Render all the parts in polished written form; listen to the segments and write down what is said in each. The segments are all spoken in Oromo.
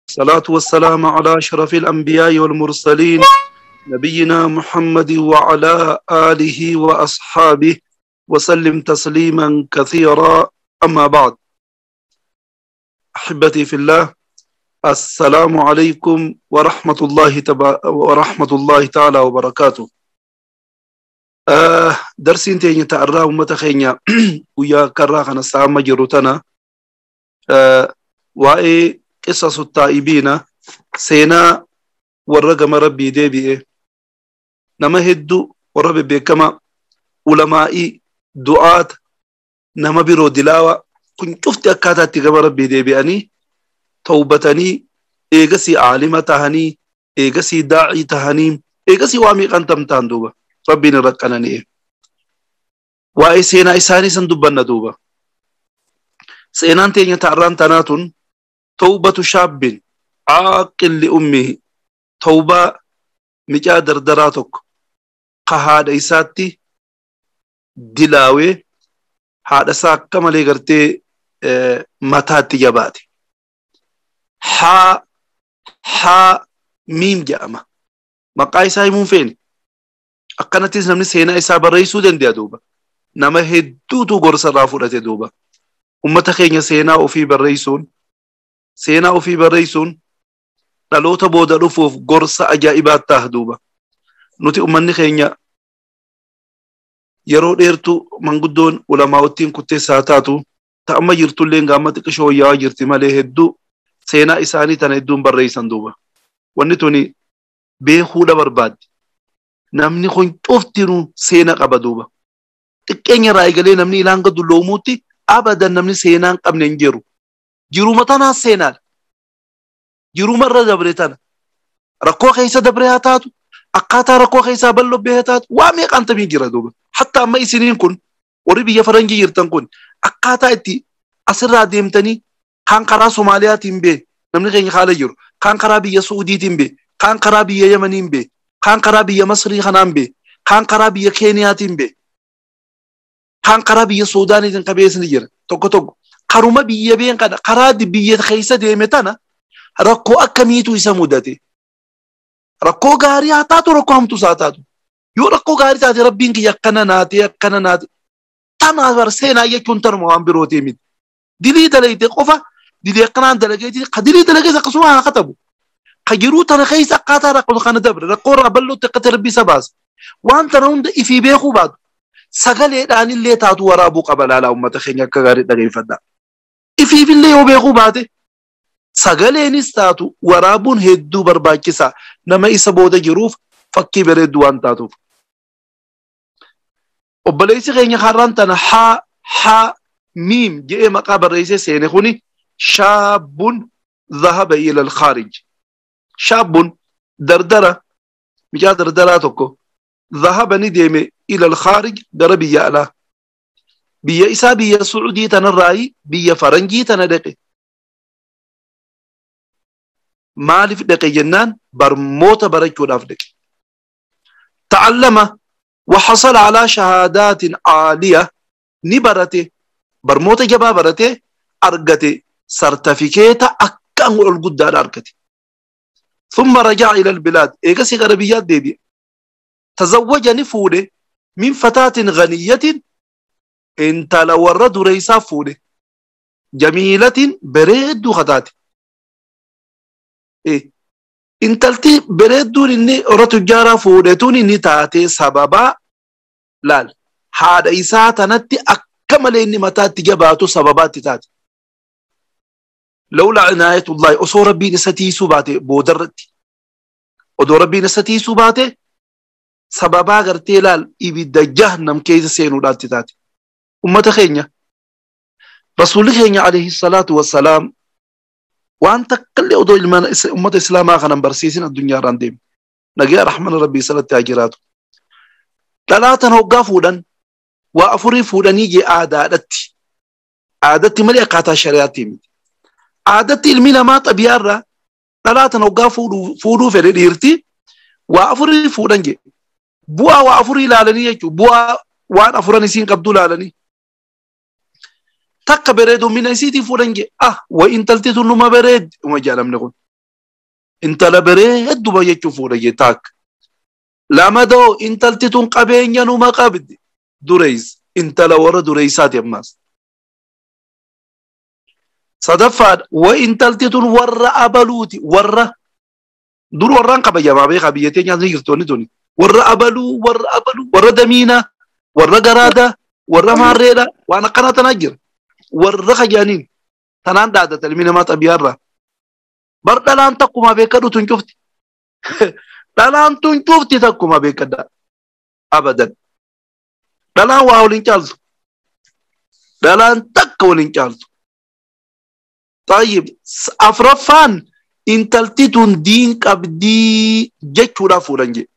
الصلاة والسلام على أشرف الأنبياء والمرسلين نبينا محمد وعلى آله وأصحابه وسلم تسليما كثيرا. أما بعد، أحبتي في الله، السلام عليكم ورحمة الله ورحمة الله تعالى وبركاته. درسين تيني تأرى ومتخينيا ويا كراخنا الساعة جروتنا وإيه قصص التائبين سينا والرقم ربي ديبي نما هدو وربي بكما علمائي دعاة نما بيرو دلاوة كن شفت أكاتا تقام ربي ديبي أني توبتني إيغسي عالمة تهني إيغسي داعي تهني إيغسي وامي قنتم تاندوبة ربي نرقنني وإي سينا إساني سندبنا دوبة سينان تيني تعران تناتون توبة شاب عاقل لأمه توبة مجا دردراتك قهاد إساتي دلاوي هذا ساق كما لغرتي متاتي جباتي حا حا ميم جامة مقايسا يمون فين أقنتيز نمني سينا إسا برئيسو دين دي دوبة نما هدوتو غرس رافورة دوبة أمتا سينا وفي برئيسون seenaa ofii barreessuun dhaloota booda dhufuuf gorsa ajaa'ibaa ta'a duuba. Nuti ummanni keenya yeroo dheertu manguddoon ulamaa'ottiin kutteessaa taatu ta'amma jirtullee gaama xiqqishoo wayyaawaa jirti malee hedduu seenaa isaanii tana hedduun barreessan duuba. Wanni tuni beekuudha barbaaddi. Namni kun cuftinuu seena qaba duuba. Xiqqeenya irraa eegalee namni ilaan gad dulloomuutti abadan namni seenaa hin qabne hin jiru. Jiruma tanaa seenaan jiruma irra dabre tana rakkoo keessa dabre haa taatu akkaataa rakkoo keessaa bal'obbee haa taatu waa meeqaan tamii jira duuba. Hatta amma isiniin kun warri biyya faranjii jirtan kun akkaataa itti asirraa deemtanii kaan karaa Soomaaliyaatiin bee namni keenya haala jiru kaan karaa biyya Suudiitiin bee kaan karaa biyya Yemeniin bee kaan karaa biyya Masrii kanaan bee kaan karaa biyya Keeniyaatiin bee kaan karaa biyya Suudaaniitiin qabeessni jira tokko tokko. Karuma biyya been kana karaa biyya keessa deeme tana rakkoo akkamiitu isa mudate rakkoo gaarii haa taatu rakkoo hamtuus haa taatu yoo rakkoo gaarii taate rabbiin kiyya akkana naatee akkana naate tana bar seenaa jechuun tanuma waan birootii miti dilii dalagte qofa dilii akkanaan dalageeti ka dilii dalagees akkasuma haa katabu ka jiruu tana keessa akkaataa rakkoo kana dabre rakkoo irraa bal'ootti akkate rabbi isa baasa waan tana hunda ifii beekuu baatu sagaleedhaan illee taatu waraabuu qaba laalaa uummata keenya akka gaarii dhageeffadhaa. Ifiifillee yoo beekuu baate sagaleenis taatu waraabuun hedduu barbaachisaa nama isa booda jiruuf fakkii bareedduu waan taatuuf. Obboleessi keenya har'aan tana haa haa miim jedhee maqaa barreessee seene kuni shaabun dhahaba ila al-khaarij. Shaabun dardara mucaa dardaraa tokko dhahaba ni deeme ila al-khaarij gara biyya alaa. Biyya isaa biyya Suudii tanarraayi biyya Faranjii tana dhaqe. Maaliif dhaqe jennaan barmoota barachuudhaaf dhaqe. Ta'allama wa hasala alaa shahaadaatin caaliya ni barate barmoota jabaa barate argate sartifikeeta akkaan ol guddaadha argate. Thumma raja'a ila albilaad eegasii gara biyyaatti deebi'e. Tazawwaja ni fuudhe min fataatin ghaniyatin intala warra dureessaa fuudhe jamiilatin bareedduu kataate. Intalti bareedduun inni warra tujjaaraa fuudhe tun inni taate sababaa laal haadha isaa tanatti akka malee inni mataatti jabaatu sababaatti taate. Lawlaa inaayatullaahi osoo rabbiin isa tiisuu baate boodarratti odoo rabbiin isa tiisuu baate sababaa gartee laal ibidda jahannam keessa seenuudhaatti taate. Ummata keenya rasuulli keenya alayhi salaatu wassalaam waan takkallee odoo ilmaan ummata islaamaa kanan barsiisin addunyaarraan deeme nagaya rahmana rabbii salatti haa jiraatu. Dhalaatan hoggaa fuudhan waa afurii fuudhanii jee aadaadhatti aadatti malee akkaataa shari'aatti miti. Aadatti ilmi namaa xabiyaarraa dhalaatan hoggaa fuudhuu fedhe dhiirti waa afurii fuudhan jee bu'aa waa afurii ilaalanii jechuudha bu'aa waan afuran isiin qabdu ilaalanii. Takka bareedu mina isiitii fuudhan jee ah wa intalti tun numa bareeddi uma jedhamne kun. Intala bareedduma jechuu fuudha jee taakka. Lamadoo intalti tun qabeenya numa qabdi. Dureys intala warra dureysaati ammaas. Sadaffaadha wa intalti tun warra abaluuti warra dur warraan kabajamaa beekaa biyya teenyaas ni jirtu wanni tuni. Warra abaluu warra abaluu warra damiinaa warra garaadaa warra maarreedha waan akkanaa tanaa jira. Warra kajaaniin tanaan dhaadata ilmi namaa xabiyaarraa. Bar dhalaan takkuma beekadhu tun cufti. Dhalaan tun cufti takkuma beekadha. Abadan. Dhalaan waa waliin caaltu. Dhalaan takka waliin caaltu. Tayyib afraffaan intalti tun diin qabdii jechuudhaaf fuudhan jedhe.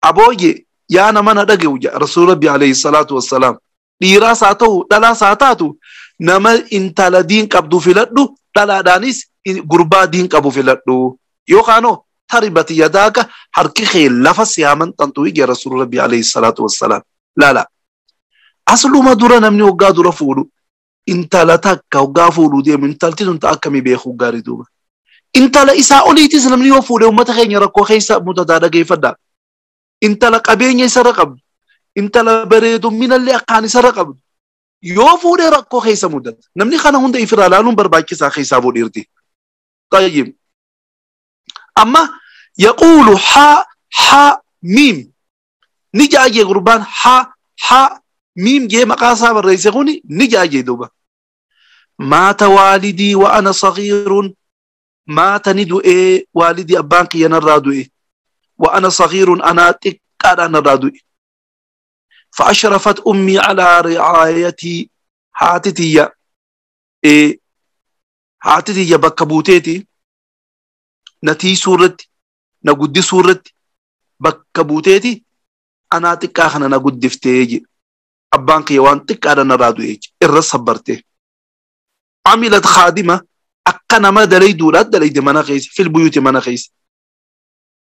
Abooyye yaa nama na dhaga'u jedha Rasuul Rabbi alayhi salaatu wassalaam. Dhiiraas haa ta'u dhalaas haa taatu nama intala diin qabdu filadhu dhalaadhaanis gurbaa diin qabu filadhu. Yookaanoo taribati yadaaka harki kee lafa si haa maxxantu jedha Rasuul Rabbi alayhi salaatu wassalaam. Laala. Asluma dura namni hoggaa dura fuudhu intala takka hoggaa fuudhuu deemu intalti tun ta'a akkamii beekuu gaarii duuba. Intala isaa oliitis namni yoo fuudhe uummata keenya rakkoo keessa muddataa dhageeffadha. Intala qabeenya isarra qabdu. Intala bareedumminallee akkaan isarra qabdu. Yoo fuudhe rakkoo keessa mudata. Namni kana hunda ifirraa ilaaluun barbaachisaa keessaa fuudhiirti. Tayyib. Amma yaquulu haa haa miim. Ni jaajee gurbaan haa haa miim jee maqaa isaa barreesse kuni ni jaajee duuba. Maata waalidii wa ana sagiirun. Maata ni du'ee waalidii abbaan kiyya narraa du'e. Wa ana sagiirun anaa xiqqaadhaan narraa du'e. فأشرفت أمي على رعايتي هاتتي إيه هاتتي بكبوتيتي نتي سورتي نقدي سورتي بكبوتيتي أنا تكاخنا نقدي فتيجي أبانك يوان تكانا نرادو إيجي الرصبرتي عملت خادمة أكنا ما دلي دولات دلي دي مناخيس في البيوت مناخيس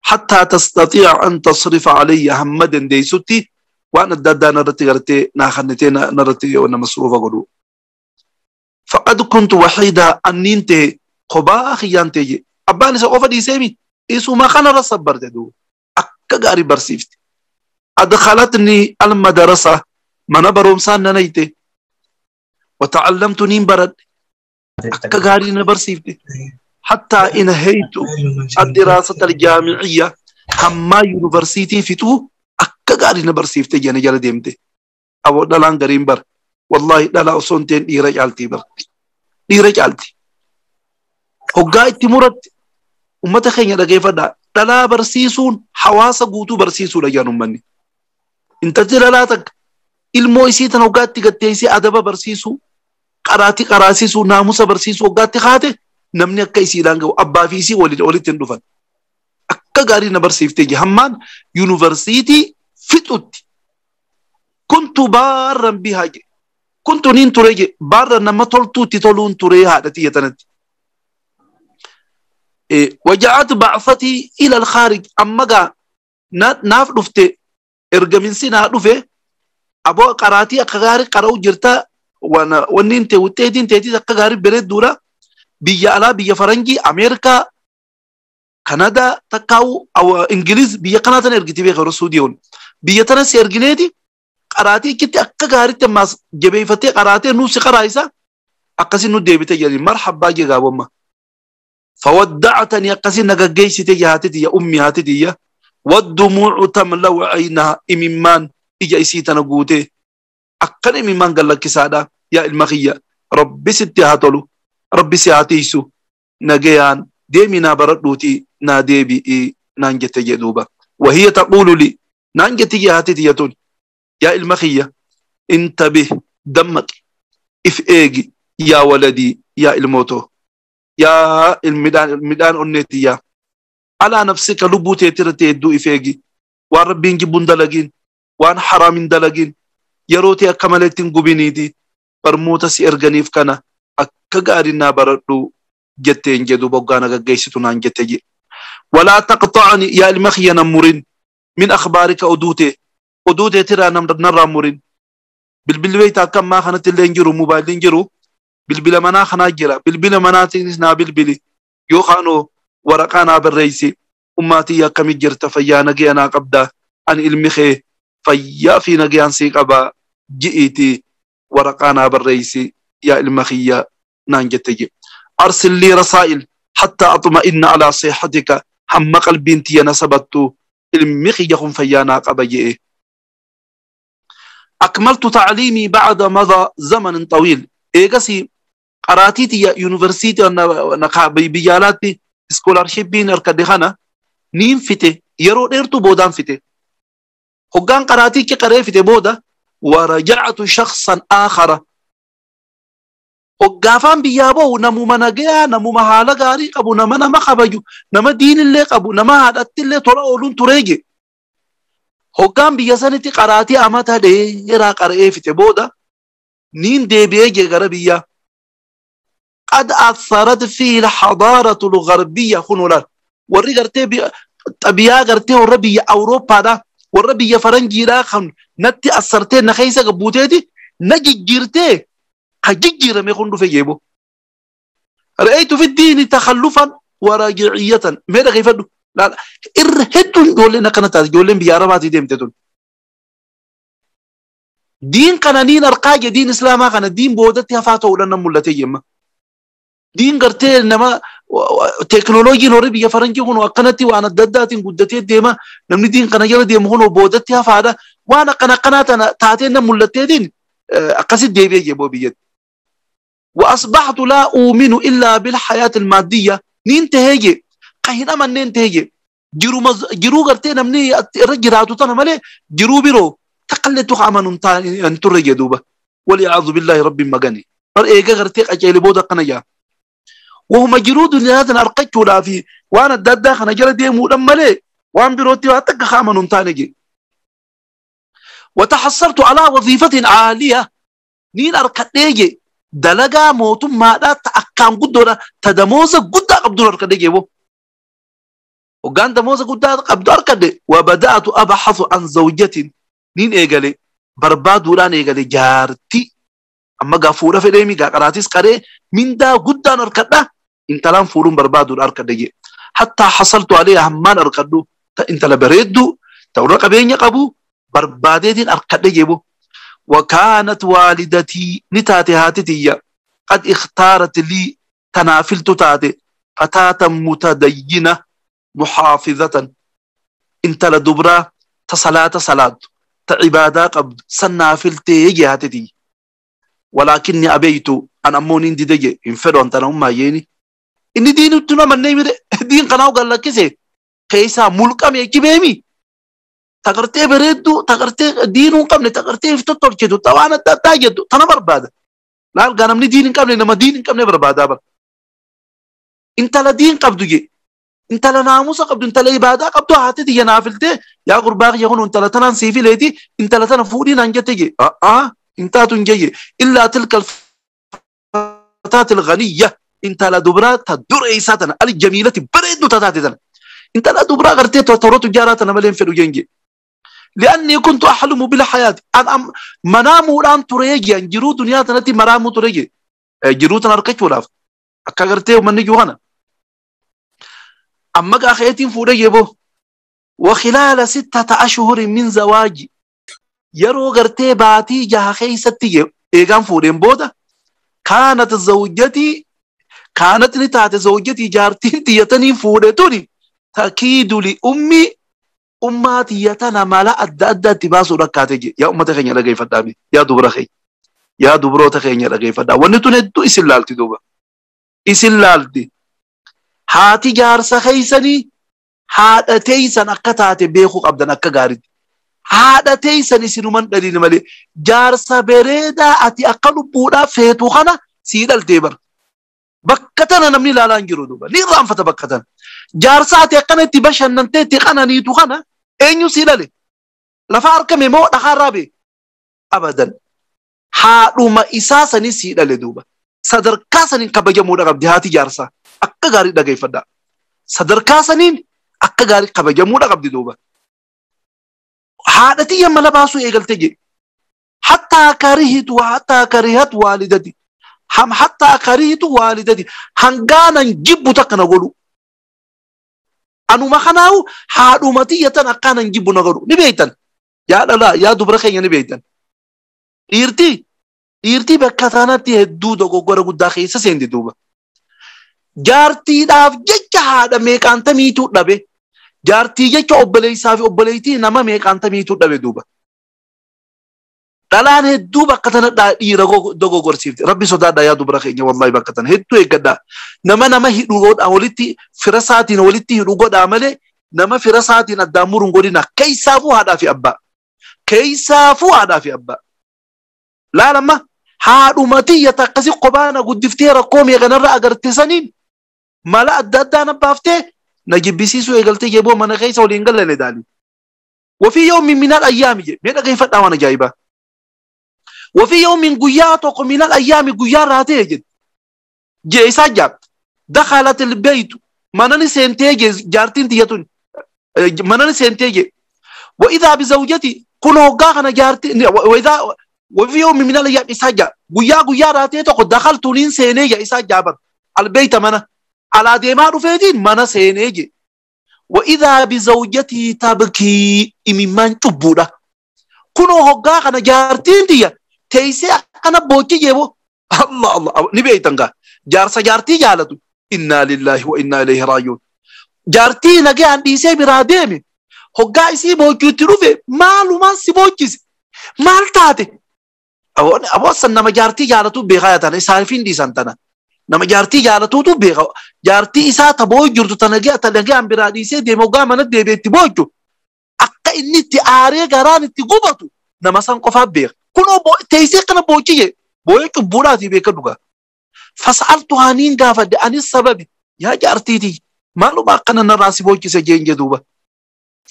حتى تستطيع أن تصرف علي همدا ديستي وأنا الدادا نرتي غرتي ناخنتي نرتي وانا مصروفة قلو فقد كنت وحيدة أنينتي قبا خيانتي أباني سأقف دي سيمي إيسو ما خانا رصبرت دو أكا غاري برسيفت أدخلتني المدرسة من برومسان ننيتي وتعلمت نين برد أكا غاري نبرسيفت حتى انهيت الدراسة الجامعية هما يونيفرسيتي فتو akka gaarii na barsiiftee jana jala deemte. Aboo dhalaan gariin bar. Wallaahi dhalaa osoo hin ta'in dhiira caaltii bar. Dhiira caalti. Hoggaa itti muratti uummata keenya dhageeffadhaa. Dhalaa barsiisuun hawaasa guutuu barsiisuudha jedhan uummanni. Intalli dhalaa takka ilmoo isii tan hoggaa itti gatteessee adaba barsiisuu, qaraatii qaraasisuu, naamusa barsiisuu hoggaa itti kaate namni akka isiidhaan gahu abbaa fi isii walitti hin dhufan. Akka gaarii na barsiiftee jee hammaan yuunivarsiitii fixutti kuntu baarran bihaa je kuntu niin ture je baarran nama toltuutti toluun ture haadha tiyya tanatti. Waja'at ba'fatii ila al-khaarij amma gaa naaf dhufte ergaminsi naa dhufe aboo qaraatii akka gaarii qara'u jirta wanni hin ta'e wuxxeetiin teetis akka gaarii bareedduudha biyya alaa biyya faranjii Ameerikaa Kanadaa takkaa'u Ingiliz biyya kanaa tana ergiti beeka yeroo Suudiyoon. Biyya tana si ergineeti qaraatii ichitti akka gaariitti ammaas jabeeffatee qaraatee nuuf si qaraayisa akkasiin nu deebite jedhani marhabbaa jee gaabomma. Fawadda'atanii akkasiin na gaggeessite haatitiyya ummi haatitiyya waddumuucu tamla'u aynaha imimmaan ija isii tana guutee akkana imimmaan gallakkisaadha yaa ilma kiyya rabbi sitti haa tolu rabbi si haa tiisu nagayaan deemi naa baradhuutii naa deebi'i naan jette jedhuuba. Wahiya taquulu li naan jetti haatitiyya tun yaa ilma kiyya intabih dammaqi if eegi yaa waladii yaa ilmootoo yaa midhaan onneetiyyaa alaa nafsika lubbuu teetirratti hedduu if eegi waan rabbiin jibbuun dalagiin waan haraamin dalagiin yeroo ta'e akka malee ittiin gubiniiti barmoota si erganiif kana akka gaariin naa baradhu jetteen jedhu boggaana gaggeessitu naan jette jedhe. Walaa taqxa'ani yaa ilma kiyya nan murin min akhbaarika oduu teetiraa narraa murin bilbilli beektaa akka ammaa kanatti illee hin jiru moobaayilli hin jiru bilbila manaa kanaa jira bilbila manaatiinis naa bilbili yookaan Waraqaa naa barreessi. Ummaatii akkamii jirta fayyaa nagaya naa qabda. Ani ilmi kee fayyaa fi nagayaan sii qaba. Ji'iiti waraqaa naa barreessi yaa ilma kiyya naan jette je. Arsil lii rasaa'il hattaa atma'inna alaa sihhatika hamma qalbiin tiyya na sabattu ilmi kiyya kun fayyaa naa qaba je'e. أكملت تعليمي بعد مضى زمن طويل. إيجاسي قراتيتي يونيفرسيتي بيالاتي سكولارشيبين أركدخانا نيم فيتي يرو ديرتو بودان فيتي هقان قراتيكي قري فيتي بودا ورجعت شخصا آخر هقافان بيابو نمو مناقيا نمو مهالا غاري قبو نما نما خبجو نما دين اللي قبو نما هادت اللي طلع أولون تريجي Hoggaan biyya sanitti qaraatii amata dheeraa qara'ee fite booda niin deebi'ee jee gara biyyaa. Qad atharat fiihi al-hadaaratu al-gharbiyya kun olaal. Warri gartee xabiyaa gartee warra biyya Awurooppaadhaa warra biyya Faranjiidhaa kan natti assartee na keessa gabbuuteeti na jijjiirtee ka jijjiirame kun dhufe jeebo. Ra'aytu fi diini takhallufan wa raji'iyatan. Mee dhageeffadhu. Laala irra hedduun ijoolleen akkana taate ijoolleen biyya Arabaatii deemte tun. Diin kana niin arqaa jee diin Islaamaa kana diin boodatti hafaa ta'uudhaan nan mul'ate jemma. Diin gartee nama teekinooloojiin horii biyya Faranjii kun akkanatti waan adda addaatiin guddatee deema namni diin kana jala deemu kun boodatti hafaadha waan akkana akkanaa tana taatee nan mul'atteetiin akkasitti deebi'ee jee biyyatti. وأصبحت لا أؤمن إلا بالحياة المادية نين تهيجي قهنا من نين تهيجي jiruu gartee namni irra jiraatu tana malee jiruu biroo taqalletu amanu hin turre jee duuba. Wali'aadhu billahi rabbiin magani. Bar eega gartee qajeele booda akkana jaa. Wahuma jiruu duniyaa tana argachuudhaa fi waan adda addaa kana jala deemuudhaan malee waan birootti waa takka amanu hin taane jee. وتحصلت على وظيفة عالية نين أركدee jee dalagaa mootummaadhaa ta akkaan guddoodha ta damooza guddaa qabduun arkadhee jee boo. وقان دموزة قد قبض أركده وبدأت أبحث عن زوجة نين إيجالي بربادوران إيجالي جارتي أما قافورة في ديمي قراتيس قري من دا قدان أركده انت لان فورون بربادور أركده حتى حصلت عليها همان أركده انت لبريدو تورق بين يقبو بربادين أركده جيبو. وكانت والدتي نتاتي هاتتي قد اختارت لي تنافلت تاتي فتاة متدينة محافظة انت لدبرا تصلاة صلاة تعبادة قبض سنافلتي جهتي ولكني أبيت أن أمونين دي دي انفروا أنت أنا ييني إني دين تنا من نيمر دين قناو قال لك كيسي كيسا ملك يكبيمي تقرتي بريدو تقرتي دين قبل تقرتي في تطور طبعا تاجد تنا بربادة لا قال من دين قبل إنما دين قبل بربادة انت لا دين قبض جي انت لا ناموس قبض انت لا عباده قبض هاتي يا نافلتي يا قرباغ يهون انت لا تنان سيفي ليتي انت لا تنفوري نانجتي انت تنجي الا تلك الفتاة الغنية انت لا دبرا تدر ايساتنا الجميلة بريد تتاتنا انت لا دبرا غرتي تروت جاراتنا ملين في الجنجي لاني كنت احلم بالحياة ان منام الان تريجي ان جرو دنيا تنتي مرام تريجي جرو تنركش ولا اكغرتي ومن جوانا أما أخيتين فوريبو. وخلال 6 أشهر من زواجي يرو غرتي باتي جها خيستي إيغان فورين بودا كانت زوجتي كانت نتات زوجتي جارتين تيتني فورتوني تأكيد لأمي أماتي يتنا مالا أدى أدى تباسو ركاتي يا أمتي خيني لغي فدامي يا دبرا خي يا دبرو تخيني لغي فدا ونتون ادو إسلالتي دوبا إسلالتي haati jaarsa keeysanii haadha teeysan akka taate beekuu qabdan akka gaariitti. Haadha teeysan isinuman dhaliin malee jaarsa bareedaa ati akka lubbuudhaa feetu kana sii dhaltee bara. Bakka tana namni ilaalaa hin jiru duuba. Ni irraanfata bakka tana. Jaarsa ati akkana itti bashannantee itti qananiitu kana eenyu sii dhale? Lafa harkame moo dhakaarraa bee? Abadan. Haadhuma isaa sanii sii dhale duuba. Sadarkaa saniin kabajamuudha qabdi haati jaarsaa. Akka gaarii dhageeffadhaa. Sadarkaa saniin akka gaarii kabajamuudha qabdi duuba. Haadha tiyya mala baasuu eegalte jedhe. Hattaa karihitu hattaa karihat waalidati. Hattaa karihitu waalidati. Hangaanan jibbu takka na godhu. Anuma kanaawu haadhuma tiyya tan akkaanan jibbu na godhu ni beeytan. Yaa dhalaa yaa dubra keenya ni beeytan. Dhiirtii bakka tanatti hedduu dogoggora guddaa keessa seenti duuba. Jaartiidhaaf jecha haadha meeqaantamiitu dhabe. Jaartii jecha obboleessaa fi obboleettii nama meeqaantamiitu dhabe duuba. Dhalaan hedduu bakka tana dhiira dogoggorsiifti. Rabbi sodaadhaa yaa dubra keenya wallahi bakka tana hedduu eeggadhaa. Nama hidhu godhaa walitti fira isaatiin walitti hidhu godhaa malee nama fira isaatiin addaan muruun godhina. Keessaafuu haadhaa fi abbaa. Keessaafuu haadhaa fi abbaa. Laalamma haadhuma tiyya akkasii kophaana guddiftee rakkoo meeqanarra agarte saniin mala adda addaan abbaaftee na jibbisiisuu eegaltee jeboo mana keessa waliin galane daali. Wafii yawmin minal ayyaami je mee dhageeffadhaa waan ajaa'ibaa. Wafii yawmin guyyaa tokko minal ayyaami guyyaa raatee jedhe. Je isaa jaa dakhalat albaytu manani seentee je jaartiin tiyyatun manani seentee je. Wa idhaa bizawjati kun hoggaa kana jaartii wa idhaa وفي يوم من الأيام إساجا قيا قيا راتي تقو دخلت نين سينيجا إساجا بر البيت منا على ديما رفيدين منا سينيجي وإذا بزوجتي تبكي إممان تبودا كنو هقا خنا جارتين دي تيسي أنا بوكي جيبو الله الله نبي تنقى جارسا جارتي جالتو إنا لله وإنا إليه راجعون جارتي نجي عندي سي براديمي هقا إسي بوكي تروفي مالو ما سي بوكي مال تاتي Aboo nama jaartii jaalatu beekaa tana isaaniif hin dhiisan tana. Nama jaartii jaalatuutu beeka. Jaartii isaa taboo jirtu tana ga'an biraa dhiisee deema hoggaa mana deebi'etti boochu. Akka inni itti aaree garaan itti gubatu nama san qofaaf beeka. Kunoo teessee kana boochiyee boo'ee cubbuudhaatii beeka dhugaa. Fasa'altu haniin gaafadhe anis sababi yaa jaartiitii maaluma akkana narraa si boochise jeen jedhuuba.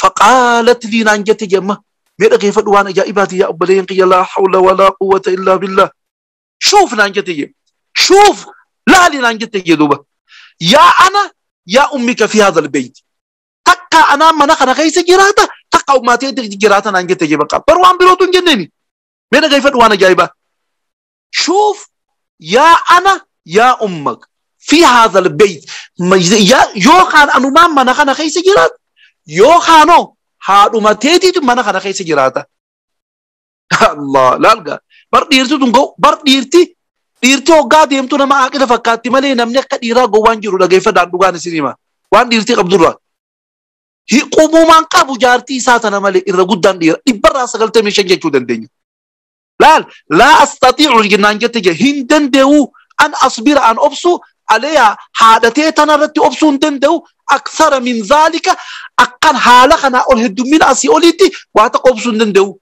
Faqaalat lii naan jette jemma. Mee dhageeffadhu waan ajaa'ibaati yaa obboleeyyan kiyya laa hawla walaa quwwata illaa billah. Shuuf naan jette jee. Shuuf laali naan jette jee duuba. Yaa ana yaa ummika fi haadha albayt. Takka anaa mana kana keessa jiraata takka ummaatee jiraata naan jette jee bakka. Bar waan birootu hin jenneeni. Mee dhageeffadhu waan ajaa'ibaa. Shuuf yaa ana yaa ummak fi haadha albayt. Yookaan anumaan mana kana keessa jiraata yookaanoo haadhuma teetiitu mana kana keessa jiraata. Allah laalga bar dhiirti tun ga'u bar dhiirti hoggaa deemtu nama aaqila fakkaatti malee namni akka dhiiraa gowwaan jiru dhageeffadhaan dhugaan isin hima. Waan dhiirtii qabdurra. Hiqumumaan qabu jaartii isaa tana malee irra guddaan dhiira 195 jechuu dandeenya. Laal laa astatiicu jennaan jette je hin danda'u an asbira an obsu aleeyaa haadhatee tanarratti obsuu hin danda'u أكثر من ذلك أقل حالة خنا أول هدومين أسي أوليتي واتقوبسون دندو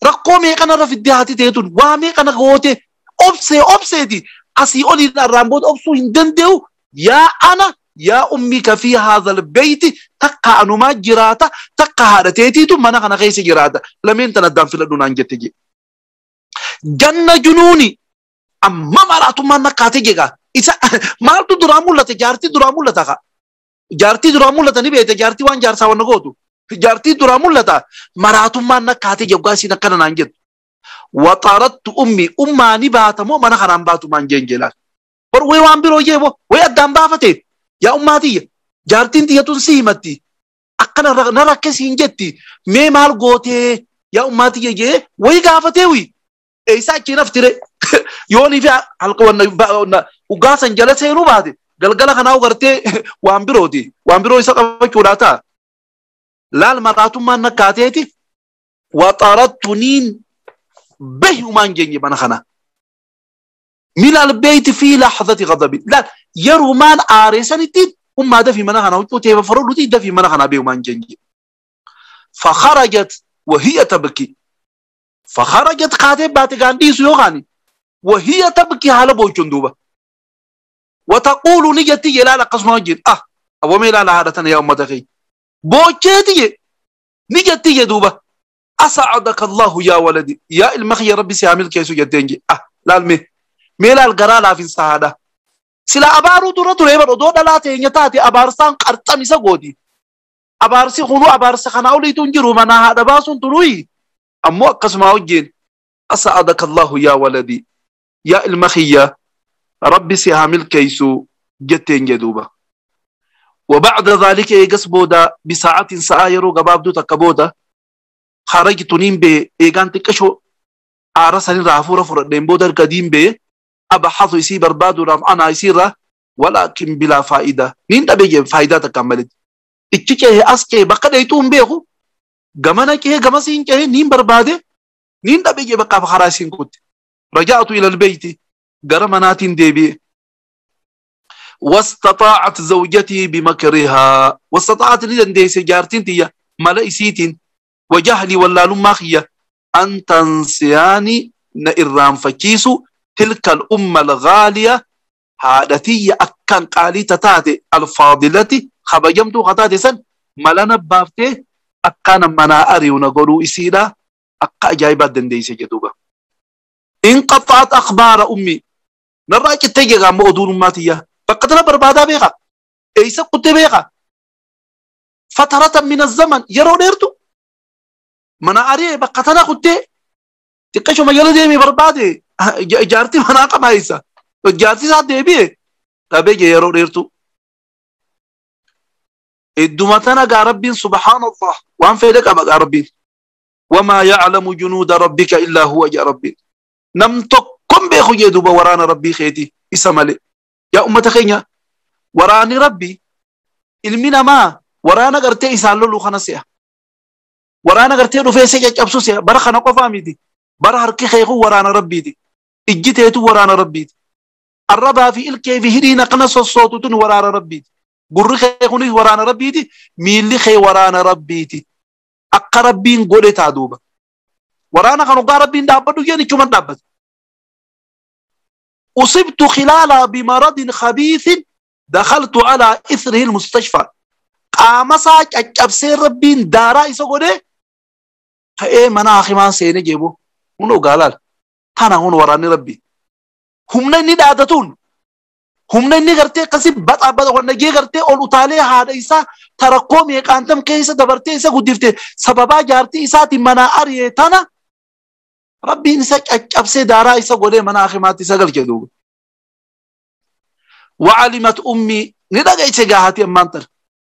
رقومي كنا رفي الدهاتي تيتون وامي كنا غوتي أبسي أبسي دي أسي أولي الرامبود أبسو هندندو يا أنا يا أمك في هذا البيت تقع أنما جراتا تقع هذا تيتو منا خنا غيس جراتا لمن تندم في لدون أنجتجي جنة جنوني أما مراتو ما نكاتجيغا إذا مالتو درامولة جارتي درامولة تقع Jaartii duraa mul'ata ni beekte jaartii waan jaarsaa waan gootu. Jaartii duraa mul'ata maraatummaan nakkaatee joggaa isiin akkana naan jettu. Waxaarattu ummi ummaa ni baatamoo mana kanaan baatu maan jeen jelaan. Bar way waan biroo jeebo way addaan baafate yaa ummaa tiyya jaartiin tiyya tun si himatti akkana na rakkisiin jetti mee maal gootee yaa ummaa tiyya jee way gaafatee wi eessaa achiin haftire yoonii fi halka wanna ugaasan jala seenuu baate. Galgala kanaa ugartee waan birooti. Waan biroo isa qabachuudhaa ta'a. Laal maraatummaan nakkaateeti. Waxaarattu niin bahi umaan jeenye mana kana. Min albeyti fi laxdati ghadabi. Laal yerumaan aareesanitti ummaa dafii mana kana huccuu teeba faroodhuti dafii mana kanaa bahi umaan jeenye. Fakharajat wahiya tabki. Fakharajat kaatee baate gaandiisu yookaani. Wahiya tabki haala boochuun duuba. وتقول نجتي لا لا قسم وجه أبو ميلا لا هذا يا أمتك بوجهتي نجتي دوبة أسعدك الله يا ولدي يا المخي ربي سيعمل كيسو جتنجي لا المي ميلا القرا في السعادة سلا أبارو درة درة درة لا تينيتاتي أبارسان قرطاني سقودي أبارسي خنو أبارسي خناولي تنجرو منا هذا باسون تروي أمو قسم وجه أسعدك الله يا ولدي يا المخي ربي سيعمل كيسو جتين جدوبة. وبعد ذلك إيجاس بودا بساعة ساعة يرو قبابدو تكبودا خرجت نيم بي إيجان تكشو عرسني رافورة فردين بودا القديم بي أبحث يسي بربادو رام أنا يسيرة ولكن بلا فائدة نين تبيجي فائدة تكملت إتشي أسكي بقى ديتون بيهو جمانا كيه جماسين كيه نين برباده نين تبيجي بقى فخراسين كنت رجعت إلى البيت جرمنات ديبي واستطاعت زوجتي بمكرها واستطاعت لي ديس جارتين تيا ملائسيتين وجهلي ولا لماخية أن تنسياني نئرام فكيسو تلك الأمة الغالية هادتي أكان قالي تتاتي الفاضلة خبجمتو خطاتي سن ملنا بافتي أكان منا أري ونقولو إسيرا أكا جايبات دنديسي جدوبا انقطعت أخبار أمي نراك تيجي غام أدور ماتية فقدنا بربادا بيغا إيسا قد بيغا فترة من الزمن يرو ديرتو منا أري بقتنا قد تكشو مجال ديمي بربادي جارتي منا قما إيسا جارتي سات ديبي تبيجي يرو ديرتو الدمتنا قا ربي سبحان الله وان فيدك أبقى ربي وما يعلم جنود ربك إلا هو يا ربي نمتكم بيخو يدوب ورانا ربي خيتي إسمالي يا أمة خينيا وراني ربي المنا ما ورانا قرتي إسالو خنسيا ورانا قرتي رفيسي جابسوسيا برخنا قفامي دي برا هركي خيخو ورانا ربي دي اجتيتو ورانا ربي دي الربا في الكي في هرينا قنص الصوت تن ورانا ربي دي قر خيخوني ورانا ربي دي ميلي خي ورانا ربي دي أقربين قولي تعدوبة ورانا خنو قربين دابدو يعني شو من دابد أصبت خلالها بمرض خبيث دخلت على إثره المستشفى قامسا أبسير ربين دارا إسا فإيه منا أخي ما سيني جيبو هنو قالال تانا هون وراني ربي هم نني دادتون هم نني غرتي قسي بطا بطا ونجي غرتي أول أطالي هذا إسا ترقوم يقانتم كيسا دبرتي إسا قدفتي سببا جارتي إساتي منا أريه تانا ربي نسك أبسي دارا إسا قولي منا أخي ما تسقل جدوب وعلمت أمي ندقى إسا أمانتر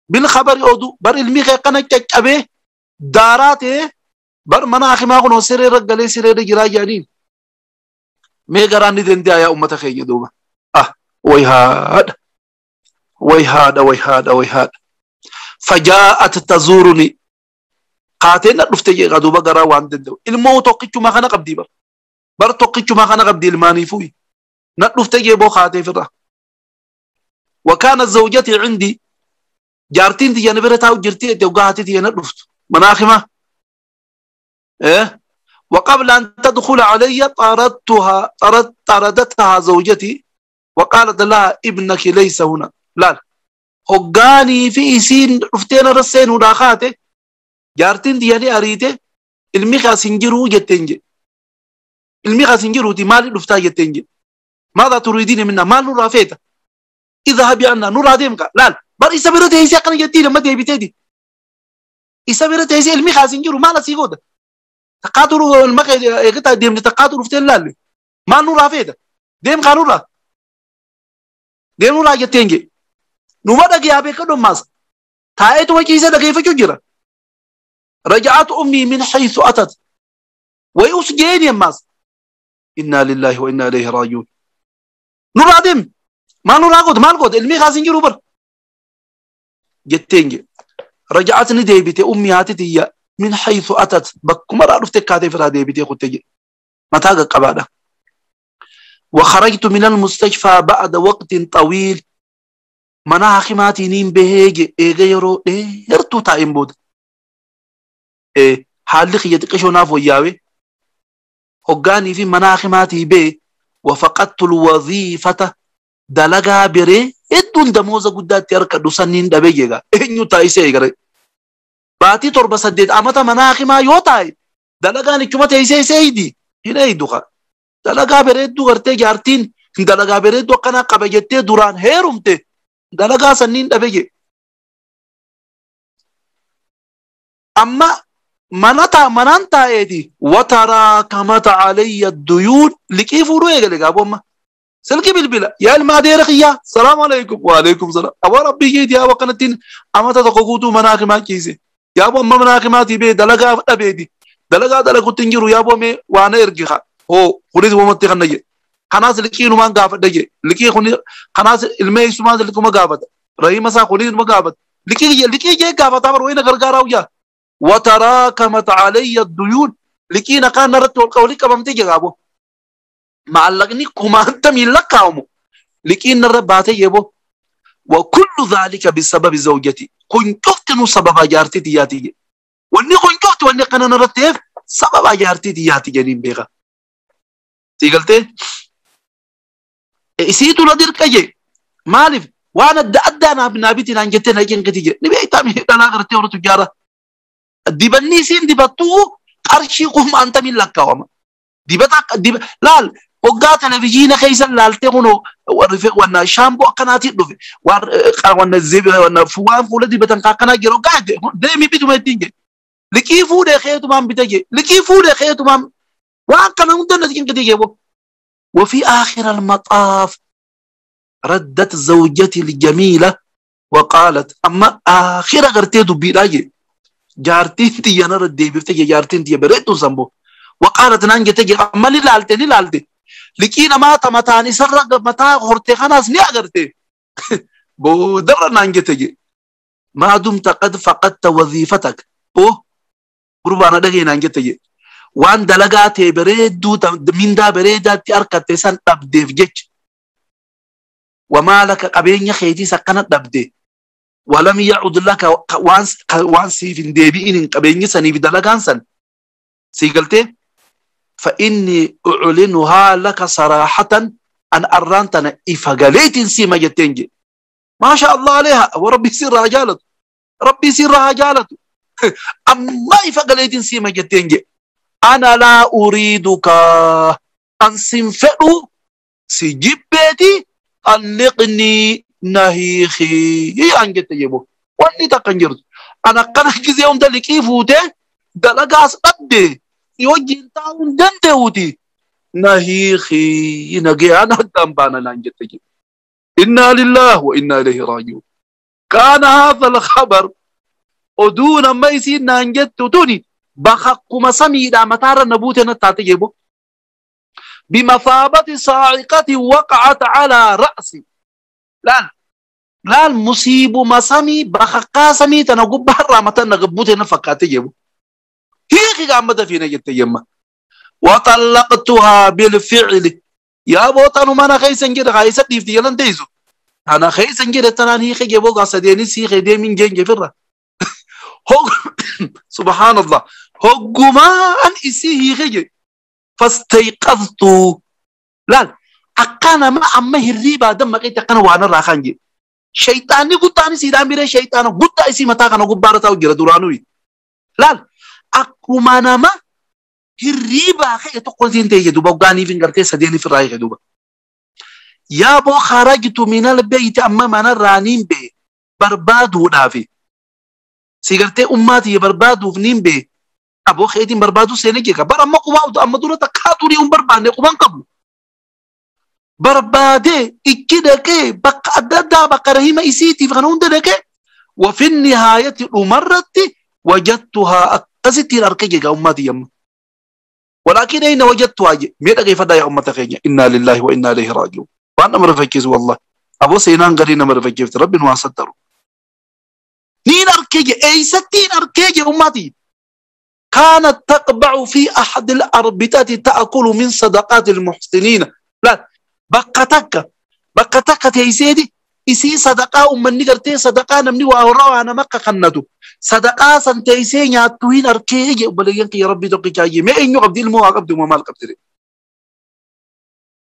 بالخبر أودو بر الميخي قنك أبي داراتي بر منا أخي ما قنو سري رقلي سري رجرا جانين ميقراني دندي يا أمة خي جدوب أه ويهاد ويهاد ويهاد ويهاد فجاءت تزورني قاتلنا رفتي غدوبا غرا وان دندو المو توقيتو ما خنا قبدي بر توقيتو ما خنا قبدي الماني فوي نرفتي بو خاتي فرا وكانت زوجتي عندي جارتين دي جنبرتا وجرتي توغاتي دي نرفت مناخمه ايه وقبل ان تدخل علي طردتها طردتها زوجتي وقالت لها ابنك ليس هنا لا هقاني في سين رفتين رسين وداخاته جارتين دياني أريته المخا سنجرو جتنجي المخا سنجرو دي مالي رفتا جتنجي ماذا تريدين منا مال رافيتا اذهبي عنا نور عديمك لا بر إسابيرة تهيسي أقنا جتي لما دي بتدي إسابيرة تهيسي المخا سنجرو مالا سيغودا تقاتلوا المخا يقطع ديم تقاتلوا رفتين لا مال نور رافيتا ديم قانورا ديم نور جتنجي نوما دقي أبي كدوم ماس تايت وجيزة دقي فجوجرا رجعت أمي من حيث أتت ويسجيني ماس إنا لله وإنا إليه راجعون نور عدم ما نور عقد ما القد المي خازن جروبر جتنج رجعتني ديبتي أمي هاتتي من حيث أتت بكما رأفتك كاتي فرا ديبتي قلت ما تاق قبادة وخرجت من المستشفى بعد وقت طويل منا خماتي نيم بهيج إيغيرو إيرتو تايم بود حالي خيتك شو نافو ياوي هقاني في مناخماتي بي وفقدت الوظيفة دلقا بري ادون دموزا قدات يركا دوسنين دبيجيغا انيو تايسي ايغري باتي تربة سديد امتا مناخما يوتاي دلقا نكما تايسي سيدي هنا يدوغا دلقا بري دو غرتي جارتين دلقا بري دو قنا قبجتي دوران هيرمتي دلقا سنين دبيجي اما منتا منانتا ايدي وتراكمت علي الديون لكيف رويغ لغابو ما Silki bilbila yaa ilma adeera kiyyaa salaamu alaikum wa alaikum salaam. Aboo rabbii keeti yaa akkanattiin amata tokko guutuu mana hakimaa ciise. Yaa boo amma mana hakimaatii bee dalagaa dhabeeti. Dalagaa dalagutti hin jiru yaa boo mee waa na ergi haa. Hoo kunis wamatti kan na jedhe. Kanaas liqiinumaan gaafadha jedhe. Liqii kuni kanaas ilma eessumaan liquma gaafata. Rahima isaa kunis numa gaafata. Liqii liqii jee gaafataa bar wayina gargaaraa ujaa. Wataraakamat alayya duyuun liqiin akkaan narratti wal qabamtee jira aboo. Maallaqni kumaantamiin lakkaa'amu liqiin narra baatee yeeboo. Wa kullu dhaalika bisababi zawjati. Kun cuftinuu sababa jaartii tiyyaatii jedhe. Wanni kun cufti wanni akkana narratti ta'eef sababa jaartii tiyyaatii jedhiin beeka. Sii galtee? Isiitu na dirqa jee. Maaliif? Waan adda addaa naaf naa biti naan jettee na cinqiti jee. Ni beektaa dhalaa gartee warra tujjaara. Dibanni isiin dibattuu qarshii kumaantamiin lakkaa'ama. Dibata laal hoggaa televizyiina keessa laaltee kunoo wanna shaamboo akkanaatiin dhufe waan fuula dibatan akkanaa jiru hoggaa jette deemii bituma ittiin jedhe. Liqii fuudhee keetumaan bita jee. Liqii fuudhee keetumaan waan kana hunda na cinqiti jee boo. وفي آخر المطاف ردت زوجتي الجميلة وقالت أما آخر غرتي دبي لاجي جارتين تي أنا ردي بفتي جارتين تي بريتو سامبو وقالت نانجي تجي أما لالتي لالتي لكينا ما تمتاني سرق متا غرتي خلاص ني أغرتي بو در نانجي تجي ما دمت قد فقدت وظيفتك بو قربانا دغي نانجي تجي waan dalagaa ta'e bareedduu mindaa bareedaatti harkatte san dhabdeef jecha. Wamaa laka qabeenya keetiis akkana dhabde. Walam yacud laka waan siif hin deebi'in hin qabeenyi saniif dalagaan san. Sii galtee? Fa'inni uclinuhaa laka saraahatan an arraan tana ifa galeetiin siima jetteen jedhe. Maasha Allah aleeha wa rabbii sirraa haa jaalatu. Rabbii sirraa haa jaalatu. Amma ifa galeetiin siima jetteen jedhe. أنا لا أريدك أن سنفئ سجبتي طلقني نهيخي أنجت يبو واني تقنجرت أنا قنح جزي يوم دلك إيفوتي دلقاس أبدي يوجي تاون دنتوتي نهيخي نجي أنا دنبانا لأنجت يبو إنا لله وإنا إليه راجعون. كان هذا الخبر ودون ما يسير نانجت توني بخقما سميدا متار النبوت نتاتيبو بمثابة صاعقة وقعت على رأسي. لا لا المصيب مسامي بخقا سمي تنقب برا متى نقبوت نفقاتيبو هي قامت فينا جت يما وطلقتها بالفعل يا بوطن ما انا خيسن كده خايسة ديفتي يلا انتيزو انا خيسن كده تنان هي خيبو قصديني سي خيدي من جين جفرة هو سبحان الله هجمان إسيه غير فاستيقظت لا أكان ما أما هريبا دم قيت أكان وانا راخانجي شيطاني قطاني سيدان بيري شيطان قطة إسي متى كان قبارة أو جرا دورانوي لا أكما ما هريبا خي تقول زين تيجي دوبا وقاني فين قرتي سديني في الراي دوبا يا بو خرجت من البيت أما من الرانين بي بربادو نافي سيغرتي أماتي بربادو فنين بي أبو خيتين بربادو سينجيكا بر أما قواو أما دورة تكاتوري أم برباني قوان قبل بربادي إكيدك بق أدادا بق رهيمة إسيتي فغنون دلك وفي النهاية أمرت وجدتها أقزتي الأركيجة أماتي يم ولكن أين وجدتها ميتا كيف دا يا أمة خينيا إنا لله وإنا إليه راجعون وأنا مرفكيز والله أبو سينان قرينا مرفكيز رب واسدروا نين أركيجة أي ستين أركيجة أمتي كانت تقبع في أحد الأربطة تأكل من صدقات المحسنين. لا بقتك بقتك يا سيدي إسي صدقاء من نقرتي صدقاء نمني وأورا أنا مكة خندو صدقاء سنتيسي ناتوين أركيجة وبلينك يا ربي دقي جاي ما إنه قبدي المو قبدي وما مال قبدي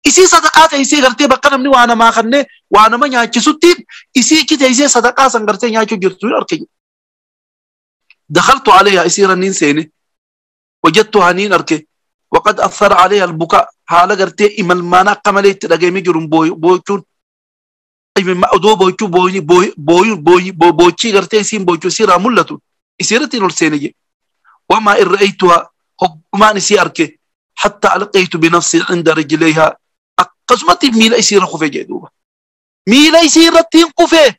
إسي صدقات إسي غرتي بقنا مني وأنا ما خنّي وأنا ما نيا كسوتين إسي كده إسي صدقات سنغرتي نيا كجرتوين أركي دخلت عليها إسي رنين سيني وجدتها نين أركي وقد أثر عليها البكاء حالة غرتي إمال مانا قملي تلاقي مجرم بوي بويكون إما أدو بويكو بوي بوي بوي بوي بويكي غرتي سين بويكو سيرا ملتو إسي رتين السيني وما إن رأيتها هما نسي أركي حتى ألقيت بنفسي عند رجليها Akkasumatti miila isiirra kufee jee duuba. Miila isiirratti hin kufee.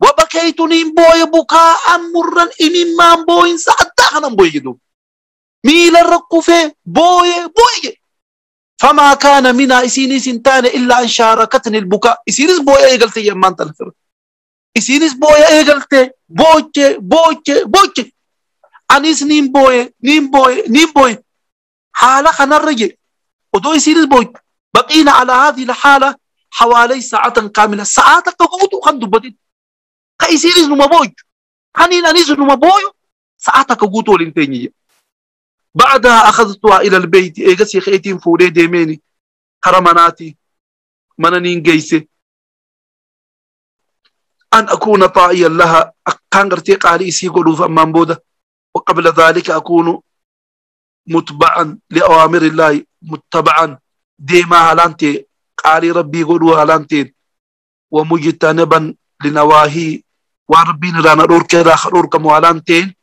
Wabakaytuniin booye bukaa'an murran imimmaan booyinsa addaa kanan booye jedhu. Miilarra kufee booye booye jedhe. Famaa kaana minaa isiinis hin taane illaa an shaarakatni bukaa. Isiinis booya eegalte yemmaan tana fira. Isiinis booya eegalte booche booche booche. Anis niin booye niin booye niin booye. Haala kanarra jedhe. Odoo isiinis booche. Baqiina alaa haadhihi lhaala hawaalay sa'atan kaamila. Sa'aa takka guutuu kan dubbatin. Ka isiinis numa boochu. Kaniin anis numa booyu. Sa'aa takka guutuu waliin teenye. بعدها أخذتها إلى البيت إيجاسي خيتين فوري ديميني كرمناتي منانين جيسي أن أكون طائيا لها أكان غرتي قالي إسي قولوا فأمان بودا وقبل ذلك أكون متبعا لأوامر الله متبعا ديما هلانتي قالي ربي قولوا هلانتي ومجتنبا لنواهي وربي نرانا رورك راخ رورك موالانتين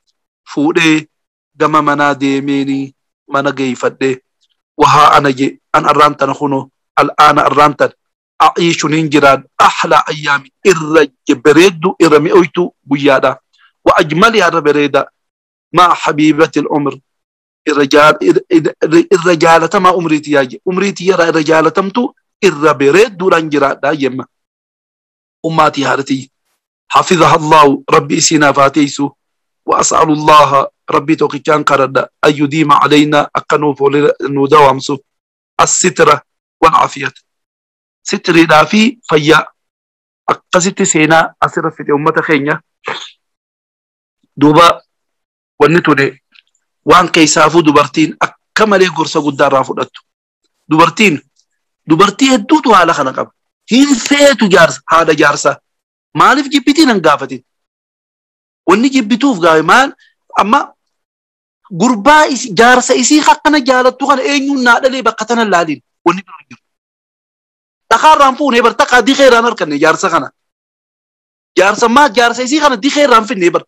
فوري gama manaa deemeeni mana geeyfadhe wahaa ana je an arraan tana kuno al'aana arraan tan aciishu nin jiraan ahlaa ayyaami irra bareeddu irra mi'oytu guyyaadha wa ajmaliha irra bareeda maa habiibati al'umr irra jaalatamaa umriitiyyaa je umriitiyyaraa irra jaalatamtu irra bareedduudhaan jiraadha jemma ummaatii haadhatii حفظها الله ربي إسينا فاتيسو وأسأل الله ربي توكيان قرد أن يديم علينا أقنوف ندوامسو السترة والعافية ستر دافي فيا أقصت سينا أسر في أمة خينيا دوبا ونتوني وان كيسافو دبرتين أكمل قرصة قدار رافضتو دبرتين دبرتي هدوتو على خنقب هين فيتو جارس هذا جارسة مالف جبتين انقافتين wanni jibbituuf gaawe maal amma gurbaa jaarsa isii akkana jaalattu kana eenyuun naa dhalee bakka tana laaliin wanni bira jiru. Dhakaarraan fuunee bar takkaa dikeerraan harkanne jaarsa kana. Jaarsa maa jaarsa isii kana dikeerraan finne bar.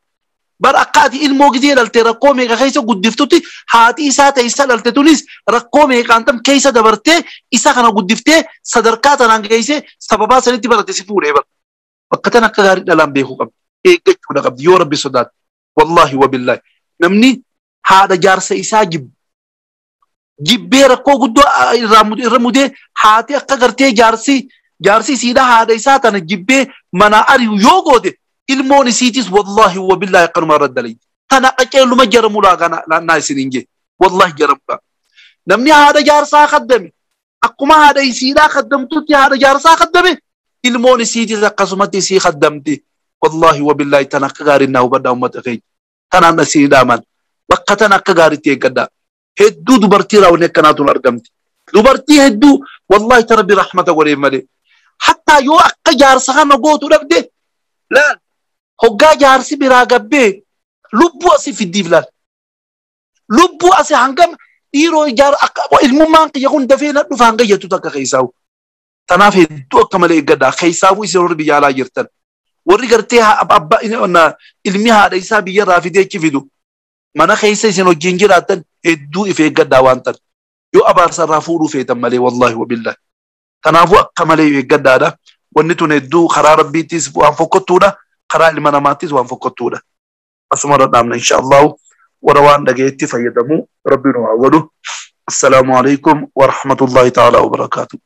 Bar akka ati ilmoo gizee dhalte rakkoo meeqa keessa guddiftutti haati isaa ta'e isa dhalte tunis rakkoo meeqaan tam keessa dabartee isa kana guddiftee sadarkaa tanaan geessee sababaa sanitti barate si fuudhee bar. Bakka tana akka gaarii dhalaan beekuu qabdi. Eeggachuudha qabdi yoo rabbi sodaate wallaahi wabillaahi namni haadha jaarsa isaa jibbu jibbee rakkoo guddoo irra mudee haati akka gartee jaarsi isiidha haadha isaa tana jibbee mana ari'u yoo goote ilmoon isiitis wallaahi wabillaahi akkanuma irra dalayti tana qaceelluma jaramulaa kana naa isiniin jee wallaahi jaramulaa namni haadha jaarsaa kaddame akkuma haadha isiidhaa kaddamtutti haadha jaarsaa kaddame ilmoon isiitis akkasumatti isii kaddamti. والله وبالله تنك غارنا وبدا أمة خير تنا نسي دامان وقتنا كغارتي قدا هدو دبرتي راو نكناتو الأرقمت دبرتي هدو والله تربي رحمة وريم ملي حتى يو أقا جارسها نقوتو نبدي لا هقا جارسي براقبي لبو أسي في الديف لا لبو أسي هنقم إيرو جار أقا الممان يكون دفينا دفانقا يتوتاك خيساو تنافي هدو أكمل قدا خيساو يسيرور بيالا جرتن warri gartee abbaa ilmi haadha isaa biyya irraa fidee achi fidu mana keessa isin wajjin jiraattan hedduu if eeggadhaa waan tan yoo abaarsa irraa fuudhuu feetan malee wallaahi wabillaahi kanaafuu akka malee eeggadhaadha wanni tun hedduu karaa rabbiittis waan fokkottuudha karaa ilma namaattis waan fokkottuudha asuma irra dhaabna insha allahu warra waan dhagayetti fayyadamu rabbi nu haa godhu assalaamu alaikum warahmatullaahi ta'aalaa wabarakaatuh.